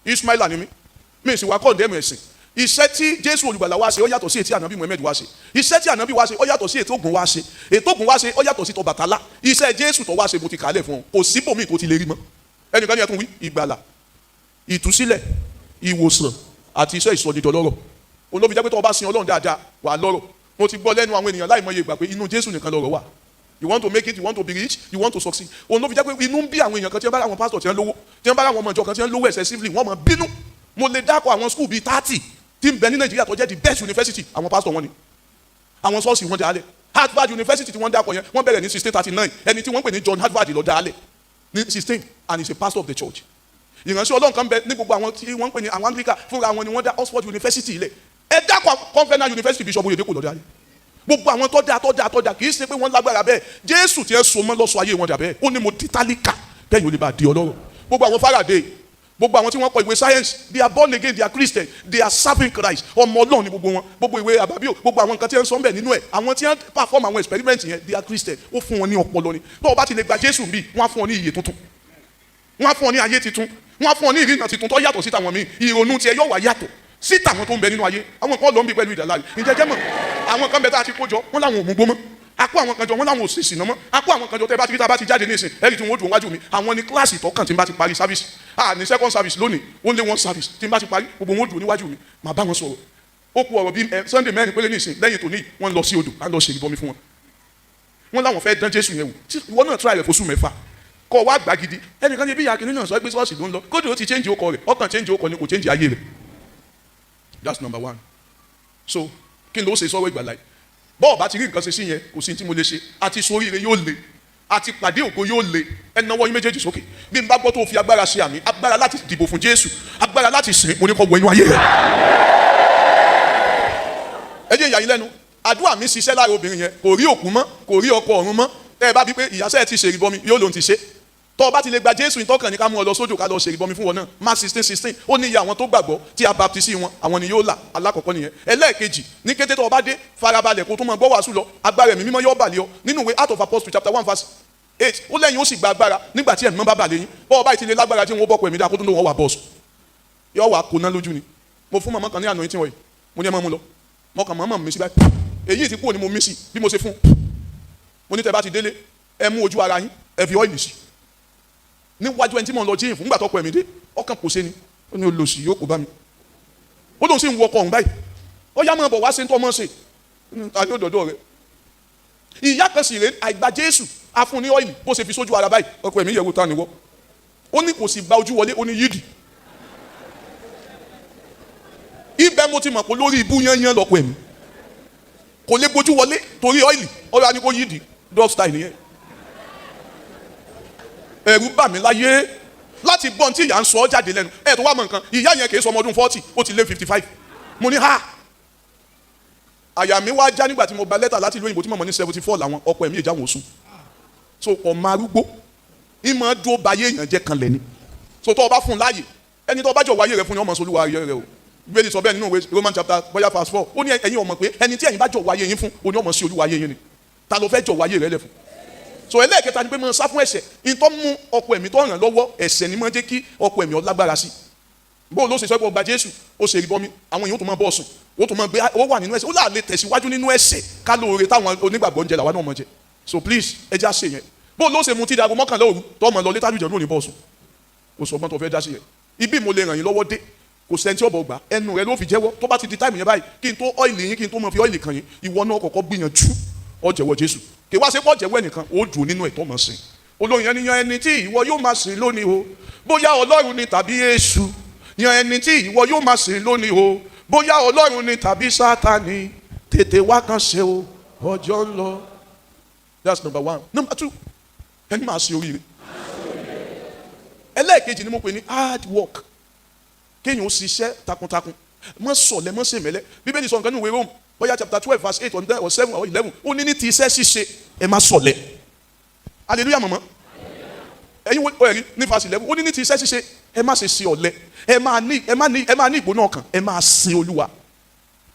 Ismaila ni mí, mi sì wá condemn ẹ̀sìn. Iṣẹ́ tí Jésù Olùgbàlà wá ṣe, ó yàtọ̀ sí ètí ànábì Muhammed wá ṣe. Iṣẹ́ tí ànábì wá ṣe, ó yàtọ̀ sí ètò Ògún wá ṣe. Ètò Ògún wá ṣe, ó yàtọ̀ sí tọbàtálá. Iṣẹ́ Jésù tó wá ṣe, mo ti kàálẹ̀ fún ọ, kò síbòmíì tó ti lè rí mọ́. Ẹnìkan ní ẹtún wí: ìgbàlà, ìtúsílẹ̀, ìwòsàn àti iṣẹ́ ìsọdidọlọ́rọ̀. Òun ló fi jẹ́ pé tó o bá sin Ọlọ́run dáadáa, wà á lọ́rọ̀. Mo ti gbọ́ lẹ́nu àwọn ènìyàn láìmọye ìgbà pé inú Jésù nìkan lọ́rọ̀ wà. You want to make it, you want to be rich, you want to succeed. Òun ló fi jẹ́ pé inú ń bí àwọn èèyàn kan tí wọ́n bá àwọn pásítọ̀ tí wọ́n lówó, tí wọ́n bá àwọn ọmọ ìjọ kan tí wọ́n lówó excessively, wọ́n máa bínú. Mo lè dákọ̀ àwọn school bíi 30 tí ń bẹ ní Nàìjíríà tó jẹ́ the best university, àwọn pásítọ̀ wọn ni, àwọn ṣọ́ọ̀ṣì wọn dálẹ̀. Harvard University tí wọ́n dákọ̀ yẹn, wọ́n bẹ̀rẹ̀ ní 1639. Ẹni tí wọ́n pè ní John Harvard ló dálẹ̀ ní 16, and he is a pastor of the church. Ìránṣẹ́ Ọlọ́run kan bẹ ní gbogbo àwọn tí wọ́n ń pè ní àwọn Anglican, fúnra wọn ni wọ́n dá Oxford University ilẹ̀. Ẹ dákọ̀ Covenant University, Bishop Oyedepo ló dálẹ̀. Gbogbo àwọn tó dáa, tó dáa, tó dáa, kì í ṣe pé wọ́n lágbára bẹ́ẹ̀. Jésù tí ẹ so mọ́ lọ́sọ ayé wọn dà bẹ́ẹ̀. Ó ní mo di tálíkà kẹ́yìn ò lè bá di ọlọ́rọ̀. Gbogbo àwọn Faraday, gbogbo àwọn tí wọ́n kọ ìwé science, they are born again, they are Christian, they are serving Christ. Ọmọ Ọlọ́run ni gbogbo wọn. Gbogbo ìwé àbábíò, gbogbo àwọn nǹkan tí wọ́n sọ ń bẹ̀ nínú ẹ̀, àwọn tí wọ́n perform àwọn experiment yẹn, they are Christian. Ó fún wọn ní ọpọlọ ni. Tó o bá ti lè gba Jésù bí, wọ́n á fún ọ ní ìyè tuntun, wọ́n á fún ọ ní ayé tuntun, wọ́n á fún ọ ní ìrìnà tuntun tó yàtọ̀ sí tàwọn míì. Ìrònú tiẹ̀ yóò wá yàtọ̀ sí tàwọn tó ń bẹ nínú ayé. Àwọn kan lọ ń bí pẹ̀lú ìdàláre. Ǹjẹ́ jẹ́ mọ̀, àwọn kan bẹ tá a ti kó jọ, wọ́n láwọn ò mú gbó mọ́. A kó àwọn kan jọ, wọ́n láwọn ò sì sìnà mọ́. A kó àwọn kan jọ, tẹ́ bá ti rí, tá a bá ti jáde ní ìsìn, ẹ̀rí tí wọ́n dùn wájú mi. Àwọn ní kíláàsì tọkàn. Tí n bá ti parí service, ah, ní second service lónìí, only one service, tí n bá ti parí, gbogbo wọn dùn níwájú mi, màá bá wọn sọ̀rọ̀. Ó kú ọ̀rọ̀ bí Sunday 4 péré ní ìsìn lẹ́yìn tòní. Wọ́n lọ sí odò, à ń lọ ṣe ìbọmi fún wọn. Wọ́n láwọn fẹ́ dán Jésù yẹn wò. Ìwọ náà try rẹ̀ fóṣù 6, kọ́ wá gbà gidi. Ẹnìkan ní bí ìyá kìnìún náà sọ pé ṣọ́ọ̀ṣì ló ń lọ, kódì ó ti change ọkọ rẹ̀, ọkàn change ọkọ ni, kò change ayé rẹ̀. That's number one. So kí n ló ṣe sọ́wọ́ ìgbàlá yìí? Bọ́ọ̀ bá ti rí nǹkan ṣe sí yẹn, kò sí tí mo lè ṣe. Àti soríire yóò le, àti pàdé ògo yóò le. Ẹ nawọ́ yín méjèèjì sókè. Bí n bá gbọ́ tó fi agbára ṣe àmì, agbára láti dìbò fún Jésù, agbára láti sìn, mo ní kó wọ inú ayé rẹ̀. Ẹ jẹ́ ìyá yín lẹ́nu. Àdúrà mi ṣiṣẹ́ lára obìnrin yẹn. Kò rí òkú mọ́, kò rí ọkọ ọ̀run mọ́. Tẹ́ ẹ bá bí pé ìyáṣẹ́ ẹ ti ṣèrìbọmi, yóò lòun ti ṣe. Tọ́ ọ bá ti lè gba Jésù, ìtọ́kàn ní ká mú ọ lọ sódò, ká lọ ṣèrìbọmi fún wọn náà. Mark 16:16, ó ní iye àwọn tó gbàgbọ́ tí a baptisi wọn, àwọn ni yóò là. Alákọ̀ọ́kọ́ nìyẹn. Ẹlẹ́ẹ̀kejì, ní kété tó o bá dé, farabalẹ̀ kó tó máa gbọ́ wàásù lọ, agbára Ẹ̀mí Mímọ́ yóò bà lé ọ. Nínú ìwé Act of Apostles chapter 1 verse 8, ó lẹ́yìn ó sì gba agbára nígbà tí Ẹ̀mí Mímọ́ bá bà lé yín. Bọ́ọ̀ báyìí ti lè lágbára tí wọ́n bọ́kọ̀ ẹ̀mí dáa, kó tó ló wọ́n wà bọ́ọ̀sù yóò wà kóná lójú ni. Mo fún màmá kan ní àná tí wọ́n yìí, mo ní ẹ máa mú lọ. Mo kàn màmá mi sí báyìí, èyí ti kúrò ní mo mí sí bí mo ṣe fún. Mo ní tẹ́ bá ti délé, ẹ mú ojú ara yín, ẹ fi oil sí níwájú ẹni tí mo ń lọ jíyìn fún. Nígbà tó kọ ẹ̀mí dé, ọkàn kò ṣe ni. Ó ní olòṣì yóò kó bá mi. Ó lóun sì ń wọkọ̀ ọ̀hún báyìí. Ó yá, máa bọ̀ wá ṣe ń tọ́ mọ́ ṣe ta yóò dọ̀dọ̀ rẹ̀. Ìyá kan sì rè, àìgbà Jésù, a fún ní oil, bó ṣe fi sójú ara báyìí, ọkọ ẹ̀mí yẹ̀wò ta ni wọ́. Ó ní kò sì gba ojú wọlé, ó ní yídì. Ibẹ̀ mo ti mọ̀ pé lórí ibú yányán lọ́kọ ẹ̀mí kò lè gbójú wọlé torí oil. Ọ̀rọ̀ á ní kó yídì, dog style nìyẹn. Ẹ̀rù bà mí láyé láti gbọ́n tí ìyá ń sọ ọ́ jáde lẹ́nu. Ẹ̀ tó wá mọ̀ nǹkan, ìyá yẹn kì í sọ ọmọ ọdún 40, ó ti lé 55. Mo ní ha, àyà mi wá já nígbà tí mo gba lẹ́tà láti ìlú òyìnbó tí mo mọ̀ ní 74 làwọn ọkọ ẹ̀mí ìjà wọn sùn. So ọmọ arúgbó ìmọ̀ dúró bayé èèyàn jẹ́ kan lẹ̀ ni. So tó o bá fún un láàyè, ẹni tó o bá jọ wáyé rẹ fún ni ọmọ solúwa ayé rẹ o. Bíbélì sọ bẹ́ẹ̀ nínú ìwé Roman chapter bóyá verse 4. Ó ní ẹ̀yin ọmọ pé ẹni tí ẹ̀yin bá jọ wáyé yín fún, ó ní ọmọ sí olúwa ayé yín ni. Ta ló fẹ́ jọ wáyé rẹ lẹ̀ fún? So ẹlẹ́ẹ̀kẹta ni pé máa sá fún ẹ̀ṣẹ̀. Ìtọ́ mú ọkọ ẹ̀mí tó ràn lọ́wọ́, ẹ̀ṣẹ̀ ni máa jẹ́ kí ọkọ ẹ̀mí ó lágbára sí. Bó ló ṣe sọ pé ó gba Jésù, ó ṣe ìbọmi, àwọn èèyàn tó máa bọ́ sùn, ó tó máa gbé, ó wà nínú ẹ̀ṣẹ̀, ó là lè tẹ̀síwájú nínú ẹ̀ṣẹ̀ ká lóore táwọn onígbàgbọ́ ń jẹ làwa náà mọ̀ jẹ. So please, ẹ já ṣe yẹn. Bó ló ṣe mutí dago 11 òru tó mọ̀ lọ létà lùjẹ̀ lónìí bọ́ sùn, kò sọ ọgbọ́n tó fẹ́ dá sí yẹn. Ibi mo lè ràn yín lọ́wọ́ dé, kò sẹ́ni tí ọ̀bọ̀ gbà, ẹnu rẹ ló fi jẹ́wọ́. Tó bá ti di time yẹn báyìí, kí n tó oil yín, kí n tó mọ̀ fi oil kàn yín, ìwọ náà kọ́kọ́ gbìyànjú, ó jẹ́wọ́ Jésù. Kì í wá ṣe pọ̀ jẹ́wọ́ ẹnìkan, ó dùn nínú ẹ̀tọ́ mọ̀ sí. Olóyin ẹni yan ẹni tí ìwọ yóò máa sìn lónìí o, bóyá Ọlọ́run ni tàbí Èṣù. Yan ẹni tí ìwọ yóò máa sìn lónìí o, bóyá Ọlọ́run ni tàbí Sátani. Tètè wá kan ṣe o, ọjọ́ ń lọ. That's number one. Number two, ẹni máa ṣe oríire. Ẹlẹ́ẹ̀kejì ni mo pè ní hard work, kéèyàn ó ṣiṣẹ́ takuntakun, mọ́ sọ̀lẹ̀, mọ́ sèmẹ́lẹ́. Bíbélì sọ nǹkan ní ìwé Rome bóyá chapter 12 verse 8 or 10 or 7 or 11. Ó ní ní ti iṣẹ́ ṣíṣe, ẹ má sọ̀lẹ̀. Hallelujah. Mọ̀mọ́ ẹ̀yin wo ẹ̀rí ní verse 11, ó ní ní ti iṣẹ́ ṣíṣe, ẹ má ṣe ṣe ọ̀lẹ, ẹ má ní ìgbóná ọkàn, ẹ má sin Olúwa.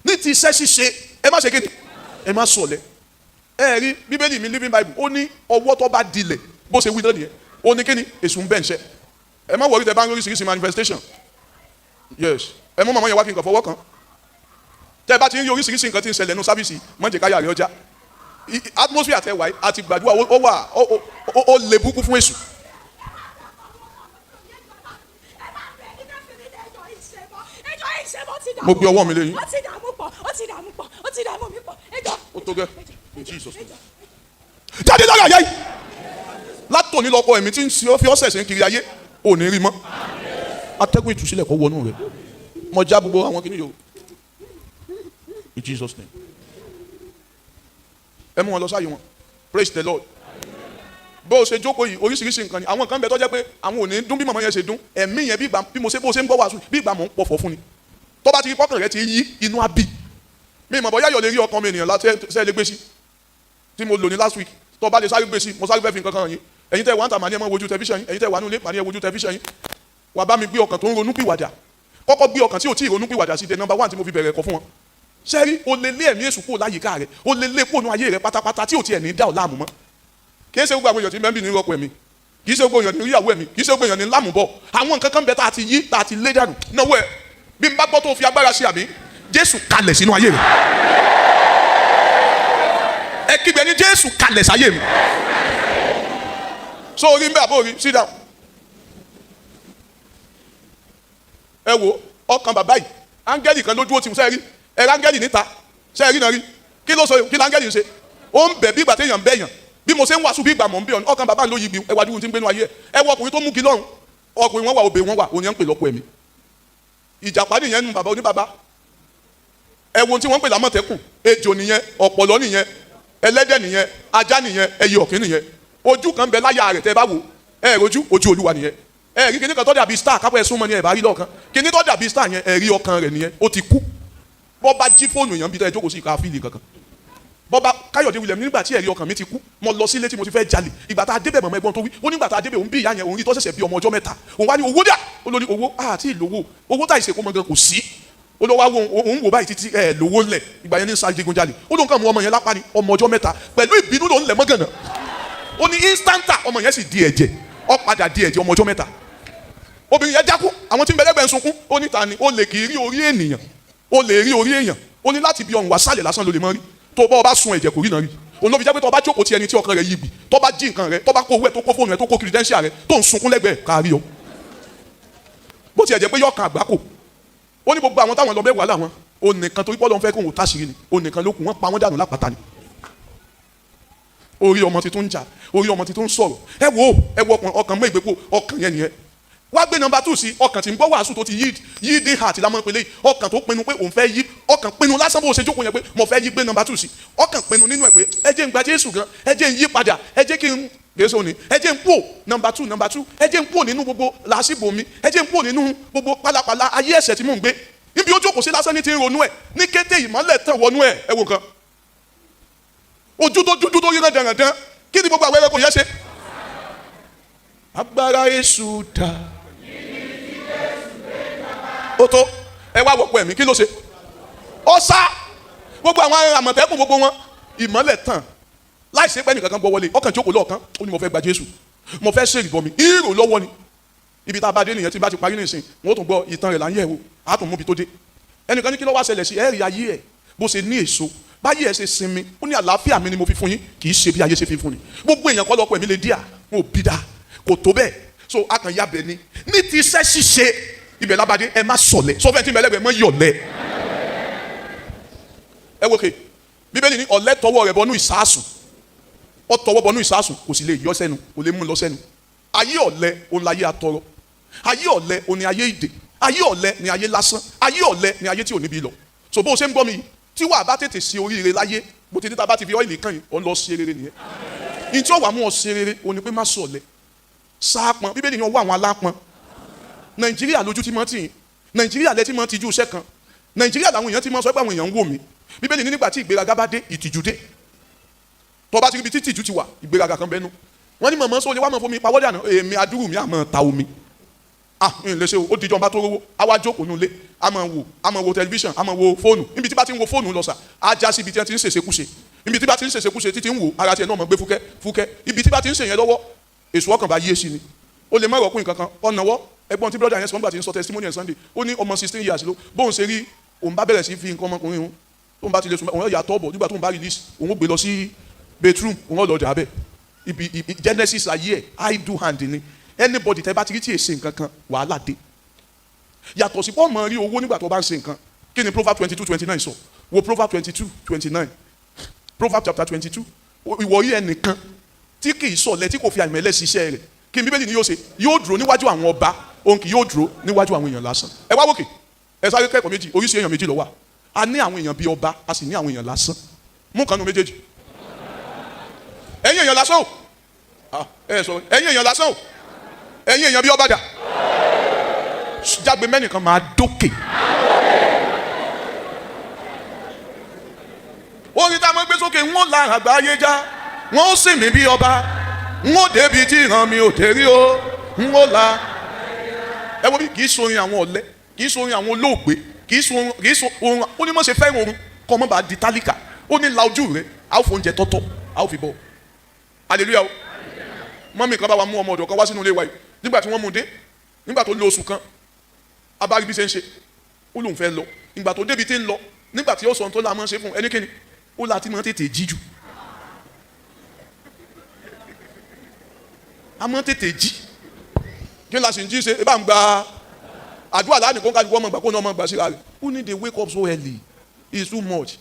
Ní ti iṣẹ́ ṣíṣe, ẹ má ṣe kéde, ẹ má sọ̀lẹ̀. Ẹ rí Bíbélì mi, Living Bible, ó ní ọwọ́ tó bá dilẹ̀, bó ṣe wí náà nìyẹn. Ó ní kíni? Èṣù ń bẹ̀ ń ṣe. Ẹ má worry tẹ bá ń rí oríṣiríṣi manifestation. Yes, ẹ mú màmá yẹn wá kí n kàn fọwọ́ kan. Tẹ́ ẹ bá ti ń rí oríṣiríṣi nǹkan tí ń ṣẹlẹ̀ nínú service, má jẹ́ káyà rẹ̀ ọjà. Atmosphere tẹ́ wáyé àti gbàdúrà, ó wà ó lè búkú fún èṣù. Mo gbé ọwọ́ mi lé yín. Ó ti dààmú pọ̀, ó ti dààmú pọ̀, ó ti dààmú mi pọ̀, ẹjọ́. Ó tó gẹ́, in Jesus' name. Jáde lára ayé yìí látòní lọkọ ẹ̀mí tí ń ṣe fi ọ́sẹ̀ ṣe ń kiri ayé ò ní rí mọ́. Atẹ́gùn ìtúsílẹ̀ kó wọnú rẹ̀. Mo já gbogbo àwọn kìnìún yòó, in Jesus' name. Ẹ mú wọn lọ sáyé wọn. Praise the Lord. Bó o ṣe jókòó yìí, oríṣiríṣi nǹkan ni. Àwọn kan bẹ tó jẹ́ pé àwọn ò ní dún bí màmá yẹn ṣe dún. Ẹ̀mí yẹn, bí ìgbà bí mo ṣe, bó o ṣe ń gbọ́ wàásù, bí ìgbà mò ń pọ̀fọ̀ fún ni. Tó bá ti rí pọ́kàn rẹ ti yí, inú á bí mi. Ìmọ̀ bọ́yá yọ̀ lè rí ọkàn mi ènìyàn láti ṣe lè gbé sí tí mo lò ní last week. Tó bá lè sáré gbé sí, mo sáré fẹ́ fi nǹkan kan hàn yín. Ẹ̀yin tẹ́ wà ń tà, màá ní ẹ máa wojú tẹlifíṣàn yín. Ẹ̀yin tẹ́ wà nílé, màá ní ẹ wojú tẹlifíṣàn yín. Wà bá mi gbé ọkàn tó ń ronú pìwàdà. Kọ́kọ́ gbé ọkàn tí ò tí ì ronú pìwàdà sí, the number one tí mo fi bẹ̀rẹ̀ ẹ̀kọ́ fún wọn. Sẹ́rí, o lè lé ẹ̀mí èṣù kúrò láyìíká rẹ̀, o lè lé kúrò ní ayé rẹ̀ pátápátá tí ò tiẹ̀ ní dá ọ̀ láàmú mọ́. Kì í ṣe gbogbo àwọn èèyàn tí mẹ́bí ní rọ́pò ẹ̀mí, kì í ṣe gbogbo èèyàn ní ríyàwó ẹ̀mí, kì í ṣe gbogbo èèyàn ní lámùbọ̀. Àwọn nǹkan kan bẹ tá a ti yí, tá a ti lé dànù. Náwó ẹ̀, bí n bá gbọ́ tó fi agbára ṣe àmì, Jésù kalẹ̀ sínú ayé rẹ̀. Ẹ kígbe ní, Jésù kalẹ̀ sáyé mi. So orí ń bẹ àbó orí? Sit down. Ẹ wo ọkàn bàbá yìí, áńgẹ́lì kan lójú ó ti sẹ́ẹ̀ rí. Ẹ rí áńgẹ́lì níta, sẹ́ẹ̀ rí náà rí. Kí ló sọ? Kí láńgẹ́lì ń ṣe? Ó ń bẹ̀ bí ìgbà téèyàn ń bẹ̀yàn. Bí mo ṣe ń wàásù, bí ìgbà mọ̀ ń bẹ̀ ọ́. Ọkàn bàbá ló yí ibi ẹwà dúró tí ń gbénu ayé ẹ. Ẹ wọ ọkùnrin tó mú kí lọ́rùn ọkùnrin wọn wà, obìnrin wọn wà, òun yẹn ń pè lọ́kọ ẹ̀mí. Ìjàpá nìyẹn nu bàbá oníbàbá. Ẹ wo ohun tí wọ́n ń pè lámọ̀tẹ́kùn, ejò nìyẹn, ọ̀pọ̀lọ́ nìyẹn, ẹlẹ́dẹ̀ nìyẹn, ajá nìyẹn, ẹyẹ ọ̀kín nìyẹn. Ojú kan bẹ láyà rẹ̀, tẹ́ bá wò ẹ rojú ojú Olúwa nìyẹn. Ẹ rí kíní kan tó dàbí star kápẹ́, ẹ̀sùn mọ́ ni ẹ bá rí lọ́ọ̀kan. Kíní tó dàbí star yẹn, ẹ rí ọkàn rẹ̀ nìyẹn, ó ti kú. Bọ́ bá jí fóònù yẹn bí tẹ́ ẹ jókòó sí ìka fíìlì kankan. Bọ́ba Káyọ̀dé William, nígbà tí ẹ̀rí ọkàn mi ti kú, mo lọ sílé tí mo ti fẹ́ jalè. Ìgbà tá a débẹ̀, mọ̀mọ́ ẹgbọ́n tó wí, ó nígbà tá a débẹ̀, òun bí ìyá yẹn, òun rí tó ṣẹ̀ṣẹ̀ bí ọmọ ọjọ́ 3. Òun wá ní owó dà? Ó lóní owó àti ìlówó, owó tá ìṣèkó mọ gan kò sí. Ó lọ wá wo òun wò báyìí títí ẹ lówó ńlẹ̀. Ìgbà yẹn ní sáré digun jalè. Ó lóun kàn mú ọmọ yẹn lápá ni, ọmọ ọjọ́ 3, pẹ̀lú ìbínú lòun lẹ̀ mọ́gànnà. Ó ní instanta ọmọ yẹn sì di ẹ̀jẹ̀, ó padà di ẹ̀jẹ̀, ọmọ ọjọ́ 3. Obìnrin yẹn dákú, àwọn tí ń bẹ lẹ́gbẹ̀ẹ́ ń sunkún. Ó ní ta ni ó lè kì í rí orí ènìyàn? Ó lè rí orí èèyàn. Ó ní láti bí ọrùn wá sálẹ̀ lásán ló lè mọ́ rí. Tó bá ọba sun ẹ̀jẹ̀, kò rí náà rí. Òun ló fi jẹ́ pé tó bá jókòó ti ẹni tí ọkàn rẹ̀ yí gbì, tó bá jí nǹkan rẹ̀, tó bá kó owó ẹ̀, tó kó fóònù rẹ̀, tó kó credential rẹ̀, tó ń sunkún lẹ́gbẹ̀ẹ́, kárí o. Bó tiẹ̀ jẹ́ pé yọ̀ọ̀kan àgbákò. Ó ní gbogbo àwọn táwọn lọ mẹ́wàá làwọn, ó nìkan torí pọ́lọ́n fẹ́ kóhun táṣìírí ni, ó nìkan ló kù, wọ́n pa wọ́n dànù lápáta ni. Orí ọmọ tuntun ń jà, orí ọmọ tuntun ń sọ̀rọ̀. Ẹ wo, ẹ wo ọkàn mọ́ ìgbéko ọkàn yẹn nìyẹn. Wá gbé number 2 sí ọkàn tí ń gbọ́ wàásù tó ti yí yí dé heart lámọ́ pélé. Ọkàn tó pinnu pé òun fẹ́ yí, ọkàn pinnu lásán, bó ṣe jókòó yẹn pé mo fẹ́ yí, gbé number 2 sí. Ọkàn pinnu nínú ẹ̀ pé ẹ jẹ́ n gba Jésù gan, ẹ jẹ́ n yí padà, ẹ jẹ́ kí n Jésù ni, ẹ jẹ́ n kúò number 2, number 2, ẹ jẹ́ n kúò nínú gbogbo làásìgbò mi, ẹ jẹ́ n kúò nínú gbogbo pálapàla ayé ẹ̀ṣẹ̀ tí mò ń gbé. Níbi ó jókòó sí lásán ní ti ń ronú ẹ̀, ní kété ìmọ́lẹ̀ tàn wọnú ẹ̀. Ẹ wo nǹkan, ojú tó dúdú tó ríran dandan, kí ni gbogbo àwọn ẹranko yẹn ṣe? Agbára Èṣù dà. Ó tó. Ẹ wá wọ̀pọ̀ ẹ̀mí, kí ló ṣe? Ó sá. Gbogbo àwọn àmọ̀tẹ́kùn, gbogbo wọn, ìmọ́lẹ̀ tàn láì ṣe pé ẹnìkankan gbọ́ wọlé. Ọkàn jókòó lọ́ọ̀kan, ó ní mo fẹ́ gba Jésù, mo fẹ́ ṣe ìbọn mi ìrò lọ́wọ́ ni. Ibi tá a bá dé nìyẹn. Tí n bá ti parí nìsín, wọn ó tún gbọ́ ìtàn rẹ̀ là ń yẹ̀ wò, á tún mú ibi tó dé. Ẹnìkan ní kí ló wá ṣẹlẹ̀ sí ẹ̀rí ayé ẹ̀, bó ṣe ní èso báyìí, ẹ̀ ṣe sinmi. Ó ní àlàáfíà mi ni mo fi fún yín, kì í ṣe bí ayé ṣe fi fún ni. Gbogbo èèyàn kọ́ lọ́pọ̀ ẹ̀mí lè díà, wọn ò bí dáa kò tó bẹ́ẹ̀. So a kàn yabẹ̀ ni ní ti iṣẹ́ ṣíṣe. Ibẹ̀ lábàdé. Ẹ má sọ̀lẹ̀ sọfẹ́ tí mẹlẹ́gbẹ̀ẹ́ mọ́ yọ̀lẹ̀. Ẹ wò ké, Bíbélì ní ọ̀lẹ tọwọ́ rẹ̀ bọnú ìsásùn, ọ tọwọ́ bọnú ìsásùn, kò sì lè yọ sẹ́nu, kò lè mú lọ sẹ́nu. Ayé ọ̀lẹ òun láyé atọrọ, ayé ọ̀lẹ òun ni ayé ìdè, ayé ọ̀lẹ ni ayé lásán, ayé ọ̀lẹ ni ayé tí ò níbi lọ. So bó o ṣe ń gbọ́ mi, tí wàá bá tètè ṣe oríire láyé, bó ti ní ta bá ti fi ọ́ìlì kàn yín, ọ̀ ń lọ ṣe rere nìyẹn. Ní tí ó wàá mú ọ ṣe rere òun ni pé má sọ̀lẹ̀, sáàpọn. Bíbélì ni ọwọ́ àwọn alápọn. Nàìjíríà lójú tí mọ́ tì yín, Nàìjíríà lẹ́tí mọ́ tijú iṣẹ́ kan, Nàìjíríà làwọn èèyàn ti mọ́ sọ pé àwọn èèyàn ń wò mí. Bíbélì ní nígbà tí ìgbéraga bá dé, ìtìjú dé. Tó bá ti ríbi tí ìtìjú ti wà, ìgbéraga kan bẹ́nu. Wọ́n ní mọ̀mọ́ sóde wà mọ̀ fomi pawọ́ dànù, èmi adúrú mi àmọ́ ta omi. Ah, n lè ṣe o. Ó dijọ́ bá tó rówó, a wá jókòó nulẹ̀, a máa wò, a máa wo tẹlifíṣàn, a máa wo fóònù. Níbi tí bá ti ń wo fóònù lọ sà, á já sí ibi tí wọ́n ti ń ṣèṣekúṣe. Níbi tí bá ti ń ṣèṣekúṣe títí ń wò, ara tiẹ̀ náà mọ̀ gbé fúkẹ́ fúkẹ́. Ibi tí bá ti ń ṣèyẹn lọ́wọ́, èso ọkàn bá yé sí ni. Ó lè má rọ̀kùn kankan, ọ̀nàwọ́ Ẹ̀gbọ́n tí brother yẹn sọ nígbà tí ń sọ testimony ẹ̀ Sunday, ó ní ọmọ 16 years ló bóun ṣe rí. Òun bá bẹ̀rẹ̀ sí fi nǹkan ọmọkùnrin òun, tóun bá ti lè sùn, òun yà tọ́ bọ̀. Nígbà tóun bá release, òun ó gbé lọ sí bedroom, òun ó lọ jà bẹ́ẹ̀. Ibi genesis ayé ẹ̀, idle hand ni. Anybody tẹ́ bá ti rí tí èsè nǹkan kan, wàhálà dé. Yàtọ̀ sí pọ́ mọ̀ rí owó nígbà tó bá ń ṣe nǹkan. Kí ni Proverb 22:29 sọ? Wo Proverb 22:29, Proverb chapter 22. Ìwọ yìí, ẹnìkan tí kì í sọ̀lẹ̀, tí kò fi àìmẹ́lẹ́ ṣiṣẹ́ rẹ̀, kí ni Bíbélì ni yóò ṣe? Yóò dúró níwájú àwọn ọba, òun kì yóò dúró níwájú àwọn èèyàn lásán. Ẹ wá wòkè, ẹ sáré kẹ́kọ̀ọ́ méjì. Oríṣi èèyàn méjì ló wà. A ní àwọn èèyàn bíi ọba, a sì ní àwọn èèyàn lásán. Mú kan nu méjèèjì. Ẹ̀yin èèyàn lásán o, ẹ sọ, ẹ̀yin èèyàn lásán o, ẹ̀yin èèyàn bíi ọba dà? Jágbe mẹ́nìkan, máa dókè. Orin tá a máa gbé sókè, wọ́n la àgbáyé já, wọ́n ó sì mí bí ọba, wọ́n ó débi tí ìran mi ò dé rí o, wọ́n la. Ẹ wo bí kì í sorin àwọn ọ̀lẹ, kì í sorin àwọn olóògbé, kì í so oorun. Ó ní mọ̀ ṣe fẹ́ràn oorun kọ́ mọ́ bá di tálíkà. Ó ní la ojú rẹ, a ó fọ oúnjẹ tọ́tọ́, a ó fi bọ́. Hallelujah o. Mọ́mí kan bá wa mú ọmọ ọ̀dọ̀ kan wá sínú ilé wa yìí. Nígbà tí wọ́n mú un dé, nígbà tó lo oṣù kan, abárí bí ṣe ń ṣe, ó lóun fẹ́ lọ. Ìgbà tó débi tí ń lọ, nígbà tí ó sọ ohun tó la máa ń ṣe fún ẹnikẹ́ni, ó la ti máa tètè jí jù. A máa tètè jí. Kí la sì ń jí ṣe? Ẹ bá ń gba àdúrà láàánú kó ń kájú ọmọ ìgbà kó ní ọmọ ìgbà síra rẹ̀. Ó ní they wake up so early, it's too much.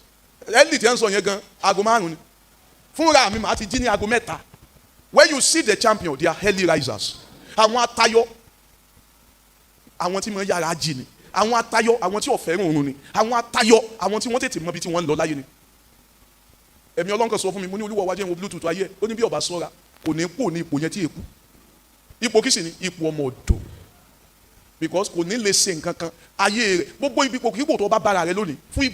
Early tí ẹ ń sọ yẹn gan, aago 5 ni. Fúnra mi, màá ti jí ní aago 3. When you see the champion, they are early risers. Àwọn atayọ, àwọn tí wọ́n yára jí ni. Àwọn atayọ, àwọn tí ò fẹ́ràn oorun ni. Àwọn atayọ, àwọn tí wọ́n tètè mọ ibi tí wọ́n ń lọ láyé ni. Ẹ̀mí Ọlọ́run kan sọ fún mi, mo ní Olúwa wájú ẹ̀wọ̀n bluetooth ayé ẹ̀. Ó ní bí ọba sọ́ra, kò ní kú ní ipò yẹn tí èkú. Ipò kìsì ni ipò ọmọ ọ̀dọ̀, because kò ní lè ṣe nǹkan kan ayé rẹ̀. Gbogbo ibi ipò kíkò tó bá bára rẹ̀ lónìí fún ìgbà.